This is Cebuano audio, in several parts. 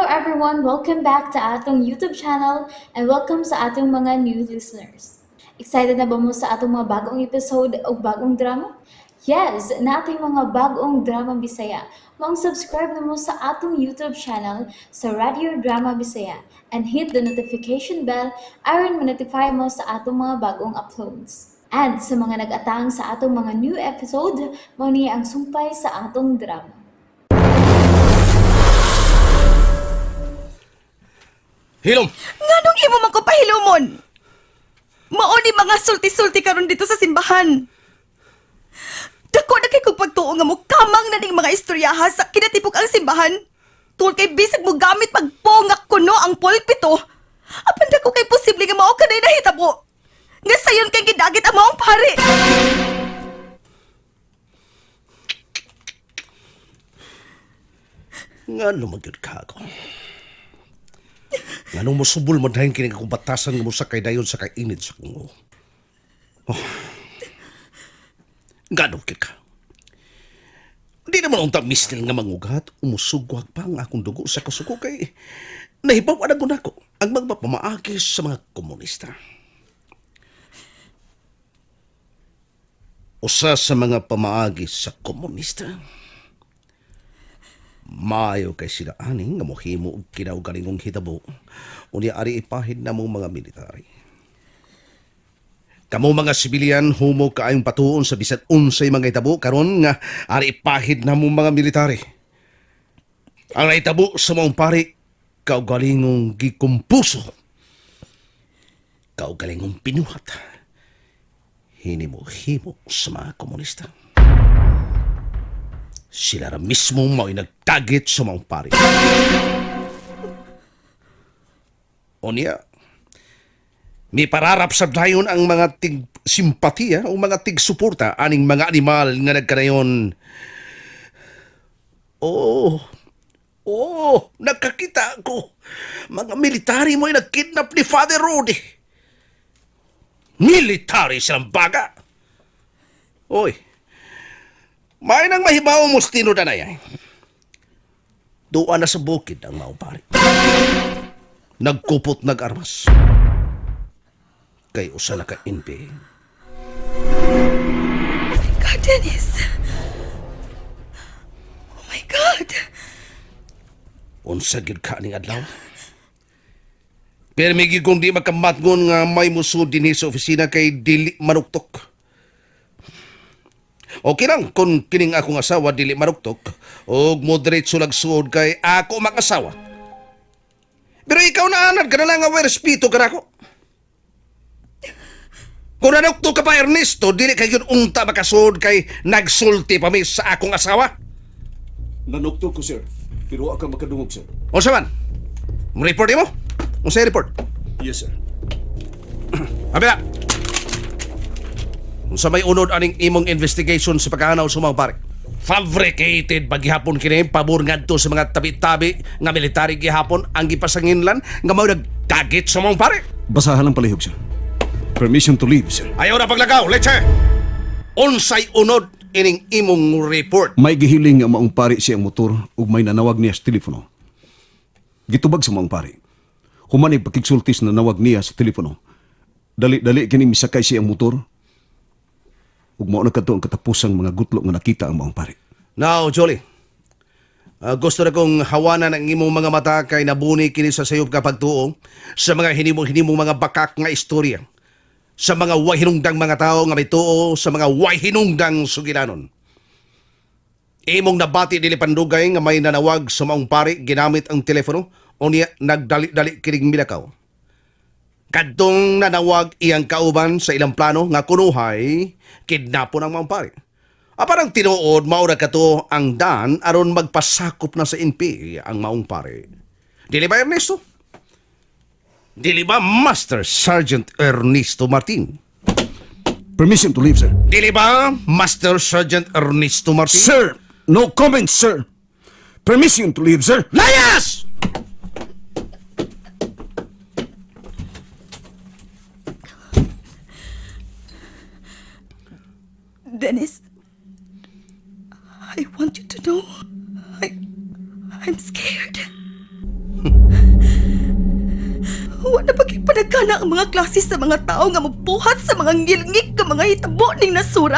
everyone! Welcome back to atong YouTube channel and welcome sa atong mga new listeners. Excited na ba mo sa atong mga bagong episode o bagong drama? Yes, nating mga bagong drama Bisaya. Maong subscribe na mo sa atong YouTube channel sa Radio Drama Bisaya and hit the notification bell aron ma-notify mo sa atong mga bagong uploads. And sa mga nag-atang sa atong mga new episode, mao ni ang sumpay sa atong drama. Hilom! Nganong imo man ko pahilumon? Mao ni mga sulti-sulti karon dito sa simbahan. Dako na kay kog pagtuo nga mo kamang na ning mga istoryaha sa kinatibuk ang simbahan. Tungod kay bisag mo gamit pagpongak kuno ang pulpito. Apan dako kay posible nga mao kanay nahitabo. Nga sayon kay gidagit ang maong pare. Nga lumagyod ka ako. Nga nung musubol mo dahil kining akong batasan nga mosakay dayon sa kainit sa kungo. Oh. Nga nung ka. Di naman unta mistil nga mangugat, umusugwag pa ang akong dugo sa kasuko kay nahibaw na ko ang magpapamaagi sa mga komunista. Usa sa mga pamaagi sa komunista, maayo kay sila aning nga mohimo og kinaugalingong hitabo unya ari ipahid na mong mga military. Kamo mga sibilyan humo kaayong patuon sa bisan unsay mga hitabo karon nga ari ipahid na mong mga military. Ang nahitabo sa maong pari kaugalingong gikumpuso. Kaugalingong pinuhat. Hinimo-himo sa mga komunista. Sila ra mismo mao'y nagtagit sa maong pari. Unya, mi pararap sa dayon ang mga tig simpatiya o mga tig suporta aning mga animal nga nagkanayon. Oh, oh, nagkakita ako. Mga military mo'y nagkidnap ni Father Rudy. Military silang baga. Oy, may nang mahibaw mo stino na yan. Doon na sa bukid ang maupari. Nagkupot nag-armas. Kay usa na ka NPA. God, Dennis. Oh my God. Unsa gyud ka ning adlaw? Pero may kung di makamatngon nga may musud dinhi sa opisina kay dili manuktok. Okay lang kung kining akong asawa dili manuktok og moderate lag suod kay ako mag-asawa. Pero ikaw na anad ka na lang nga way respeto ka nako. Kung nanuktok ka pa Ernesto, dili kay yun unta makasuod kay nagsulti pa mi sa akong asawa. Nanuktok ko, sir. Pero wa ka makadungog, sir. Unsa man? Report mo? Unsa report? Yes, sir. Abila. Unsa may unod aning imong investigation sa pagkahanaw sa mga pare? Fabricated ba gihapon kini pabor ngadto sa mga tabi-tabi nga military gihapon ang gipasanginlan nga mao nagtagit sa mga pare. Basahan lang palihog, sir. Permission to leave, sir. Ayaw na paglagaw, leche. Unsay unod ining imong report? May gihiling nga maong pari siyang motor ug may nanawag niya sa telepono. Gitubag sa maong pari. Human ay pakigsultis na nawag niya sa telepono. Dali-dali kini misakay siyang motor. Ug mao na kadto ang katapusang mga gutlo nga nakita ang maong pari. Now, Jolly. Gusto na kong hawanan ang imong mga mata kay nabuni kini sa sayop kapag tuo sa mga hinimong-hinimong mga bakak nga istorya, sa mga way hinungdang mga tao nga may tuo sa mga way hinungdang sugilanon. Imong nabati dili pandugay nga may nanawag sa maong pari ginamit ang telepono unya nagdali-dali kining milakaw. Kadtong nanawag iyang kauban sa ilang plano nga kunuhay kidnapon ang maong pari. Parang tinuod mao ra kato ang dan aron magpasakop na sa NPA ang maong pare. Dili ba, Ernesto? Dili ba, Master Sergeant Ernesto Martin? Permission to leave, sir. Dili ba, Master Sergeant Ernesto Martin? Sir, no comment, sir. Permission to leave, sir. Layas! Dennis, I want you to know I'm scared. Panagkana ang mga klase sa mga tao nga mobuhat sa mga ngilngig nga mga hitabo ning nasura?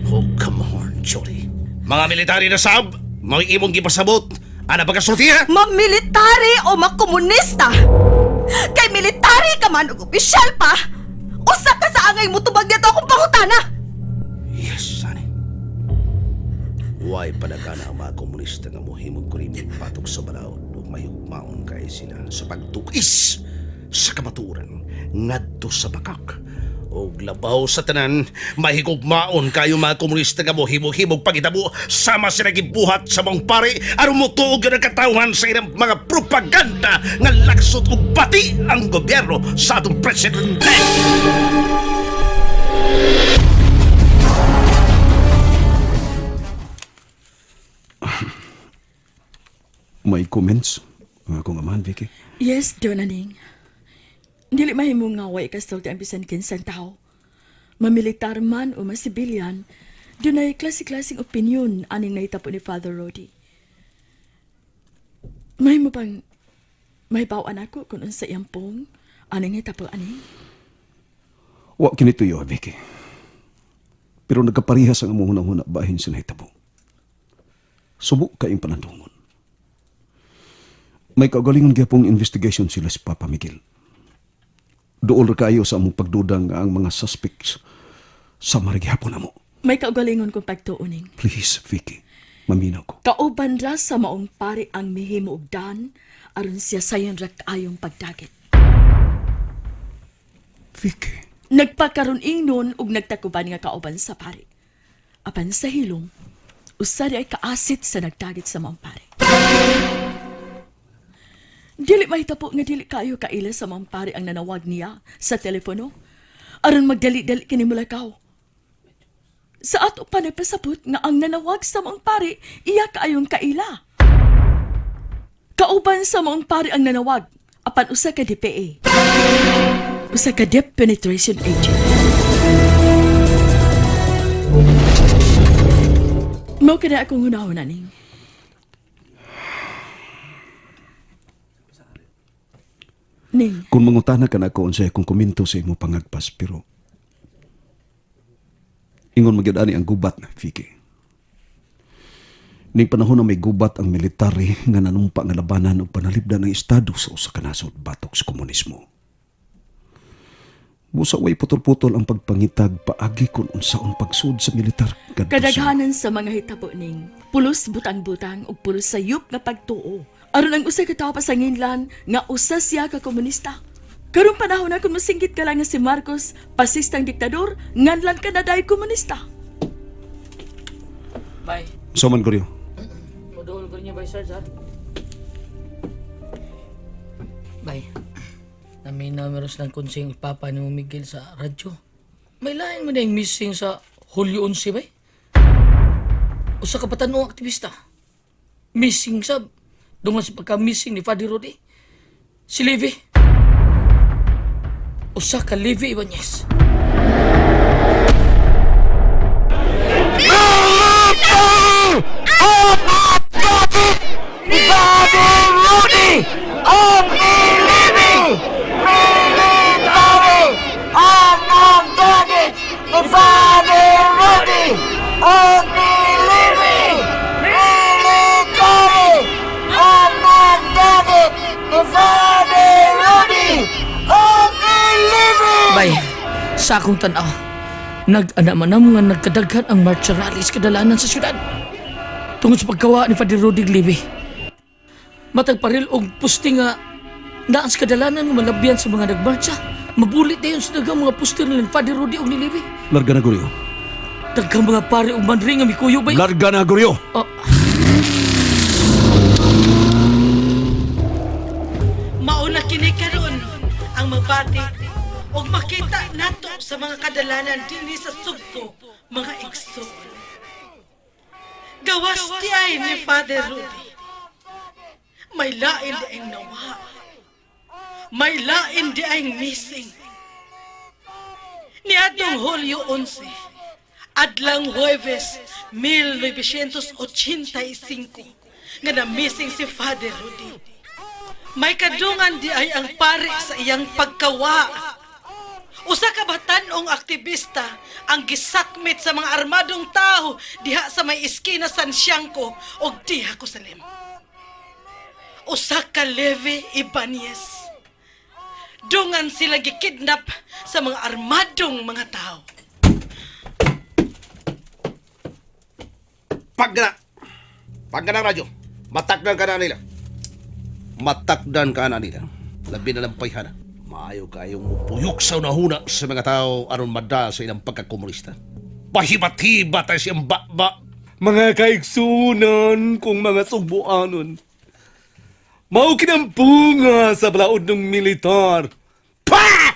Oh, come on, Jody. Mga military na sab, mga imong gipasabot. Ana pagkasulti ha? Mamilitary o makomunista? Kay military ka man ug opisyal pa! Usa ka sa angay mo tubag nito akong pangutana! Yes, honey. Why palagana ang mga komunista nga mohimog krimen batok sa balaod ug mahigugmaon kay sila sa pagtukis sa kamatuoran ngadto sa bakak og labaw sa tanan mahigugmaon kayo mga komunista nga mohimog-himog pagitabo sama sila gibuhat sa mong pare aron motuog ang katawhan sa ilang mga propaganda nga laksot ug pati ang gobyerno sa atong presidente. May comments? Ang akong amahan, Vicky. Yes, Donaning. Dili mahimo nga way kasulti ang bisan kinsang tao. Mamilitar man o masibilyan, dunay klase-klaseng opinion aning nahitabo ni Father Rody. Mahimo pang may bawaan ako kung unsa iyang pong aning nahitabo aning. Wa kini tuyo, Vicky. Pero nagkaparehas ang among hunahuna bahin sa nahitabo. Subo kaayong panandungon. May kaugalingon gyapong investigation sila si Papa Miguel. Duol ra kaayo sa among pagduda nga ang mga suspects sa marigihapon amo. May kaugalingon kong pagtuoning. Please, Vicky, maminaw ko. Kauban ra sa maong pari ang mihimo og dan aron siya sayon ra kaayong pagdagit. Vicky, Nagpakaroon ingnon og nagtakuban nga kauban sa pari. Apan sa hilom, usa di ay kaasit sa nagdagit sa maong pari. Dili mahitabo nga dili kayo kaila sa maong pari ang nanawag niya sa telepono. Aron magdali-dali kini mulakaw. Sa ato pa nagpasabot nga ang nanawag sa maong pari iya kaayong kaila. Kauban sa maong pari ang nanawag apan usa ka DPA. Usa ka deep penetration agent. Mao kada akong hunahon aning. Ning, kung mangutana ka na ako unsay akong komento sa imo pangagpas pero ingon magyud ani ang gubat na Vicky. Ning panahon na may gubat ang military nga nanumpa nga labanan og panalipdan ng estado sa usa ka nasod batok sa komunismo. Busa way putol-putol ang pagpangitag paagi kun unsaon pagsud sa militar kadto sa kadaghanan sa mga hitabo ning pulos butang-butang ug pulos sayop nga pagtuo. Aron ang usa ka tawo pasanginlan nga usa siya ka komunista. Karong panahon na kung mosinggit ka lang nga si Marcos, pasistang diktador, nganlan ka na dahil komunista. Bay, So man Goryo. moduol ko niya bay sir, ha? Bay, naminaw meron silang konseng ipapa ni Miguel sa radyo. May lain mo na yung missing sa Hulyo 11, bay? Usa ka patanong aktivista. Missing sa dungan sa pagka-missing ni Father Rudy. Si Levi. Usa ka Levi Ibanez. Bay, sa akong tanaw, nag-anamanam nga nagkadaghan ang march rallies kadalanan sa syudad. Tungod sa pagkawa ni Father Rudy Levy. Matag paril og puste nga naan sa kadalanan nga malabyan sa mga nagmarcha. Mabulit dayon sa daghang mga poster ni Father Rudy og ni Levy. Larga na Goryo. Daghang mga pare og manring nga mikuyo bay. Larga na Goryo. Oh, Mauna kini karon ang mabati ug makita nato sa mga kadalanan dinhi sa Sugbo, mga igsoon. Gawas ti ay ni Father Rudy. May lain di ang nawa. May lain di ang missing. Niadtong Hulyo 11, adlang Huwebes 1985, nga na missing si Father Rudy. May kadungan di ay ang pari sa iyang pagkawa. Usa ka batan-ong aktivista ang gisakmit sa mga armadong tao diha sa may iskina San Siangco og diha ko salim. Usa ka Levi Ibanez. Dungan sila gikidnap sa mga armadong mga tao. Pag na. Pag na radyo. Matakdan ka na nila. Matakdan ka na nila. Labi na lang payhana. Maayo kayong mupuyok sa unahuna sa mga tao aron madal sa ilang pagkakomunista. Pahibat-hibat ay siyang ba-ba. Mga kaigsunan kung mga sugbuanon. Mao kinampunga sa balaod ng militar. Pa!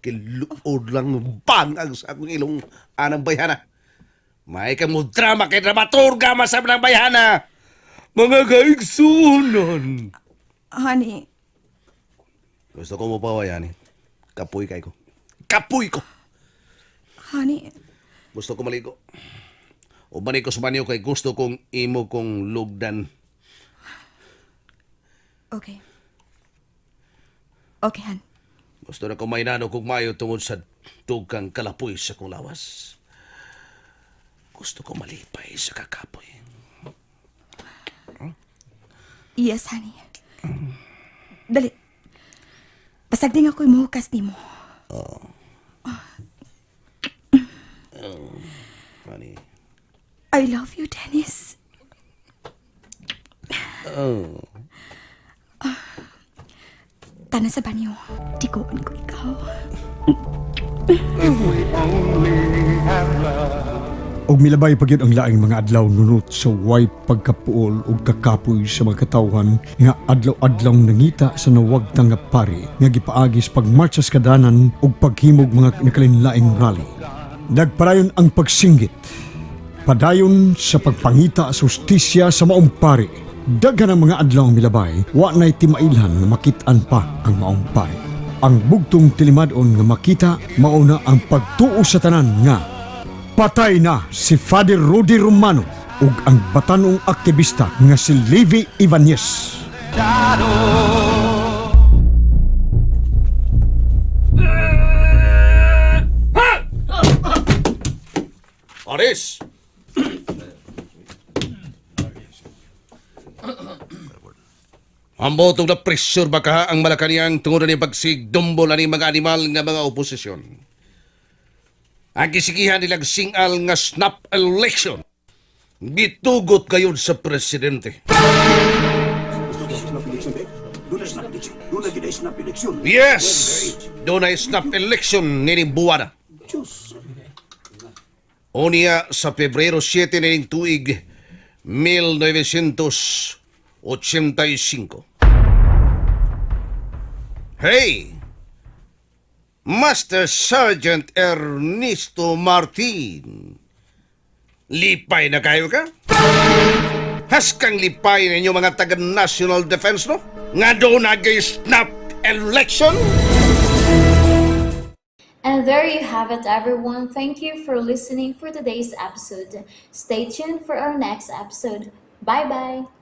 Kiluod lang bangag sa akong ilong anang bayhana. May kang mo drama kay dramaturga masab ng bayhana. Mga kaigsunan. Honey, Gusto ko mo pawayan eh. Kapoy kay ko. Kapoy ko! honey, Gusto ko maligo. Uban ko sa banyo kay gusto kong imo kong lugdan. okay. Okay, Han. Gusto na ko mainano kong mayo tungod sa dugang kalapoy sa kong lawas. Gusto ko malipay sa kakapoy. Yes, honey. Dali. Basag din ako'y muhukas ni mo. Honey. I love you, Dennis. Oh. Tana sa banyo. Tikuan ko ikaw. Og milabay pa gyud ang laing mga adlaw nunot sa way pagkapuol ug kakapoy sa mga katawhan nga adlaw-adlaw nangita sa nawagtang nga pari nga gipaagi sa pagmarcha sa kadanan ug paghimog mga nakalinlaing rally. Nagparayon ang pagsinggit. Padayon sa pagpangita sa hustisya sa maong pari. Daghan ang mga adlaw ang milabay, wa na'y timailhan nga makit-an pa ang maong pari. Ang bugtong tilimadon nga makita mauna ang pagtuo sa tanan nga patay na si Father Rudy Romano ug ang batanong aktivista nga si Levi Ibanez. Aris! Ambotong na pressure ba ka ang Malacanang tungod ni pagsigdumbol ani mga animal nga mga oposisyon. Ang gisigihan nilang singal nga snap election. Gitugot kayon sa presidente. Yes! Doon ay snap election nining buwana. Unya sa Pebrero 7 nining tuig 1985. Hey! Master Sergeant Ernesto Martin. Lipay na kayo ka? Haskang lipay ninyo mga taga National Defense, no? Nga doon nagay snap election? And there you have it, everyone. Thank you for listening for today's episode. Stay tuned for our next episode. Bye bye.